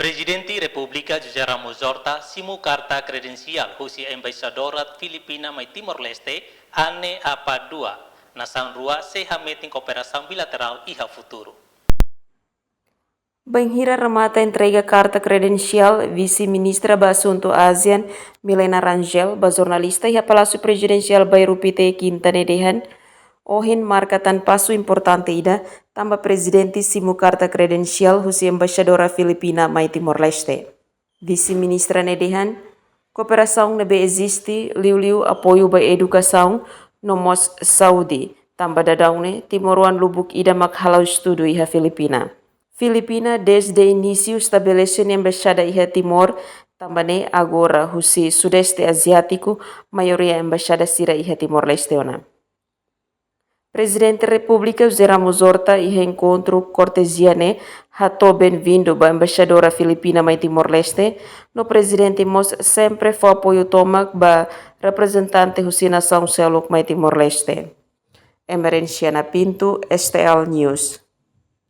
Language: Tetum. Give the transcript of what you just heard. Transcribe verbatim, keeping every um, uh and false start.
Prezidente Repúblika José Ramos Horta simu karta kredensiál husi Embaixadora Filipina mai Timor-Leste, Anne Apadua. Nasaun rua sei hametin kooperasaun bilaterál iha futuru. Bainhira remata entrega karta kredensiál, Vise-Ministra ba Asuntu ASEAN, Milena Rangel, ba jornalista iha Palásiu Prezidensiál Bairru Pité, Kinta ne'e dehan, ohin marka tan pasu importante ida, tanba Prezidente simu karta kredensiál husi Embaixadora Filipina mai Timor-Leste. Vise-Ministra ne'e dehan, kooperasaun ne'ebé eziste, liuliu apoiu ba edukasaun, no mós saúde, tanba daudaun ne'e timoroan lubuk ida mak hala'o estudu iha Filipina. Filipina dezde inísiu estabelese nia embaixada iha Timor, tanba ne'e agora husi Sudeste Aziátiku, maioria embaixada sira iha Timor-Leste ona. Prezidente Repúblika José Ramos Horta iha enkontru kortezia ne'e hato'o benvindu ba Embaixadora Filipina mai Timor-Leste, no Prezidente mós sempre fó apoiu tomak ba reprezentante husi nasaun seluk mai Timor-Leste. Emerenciana Pinto, S T L News.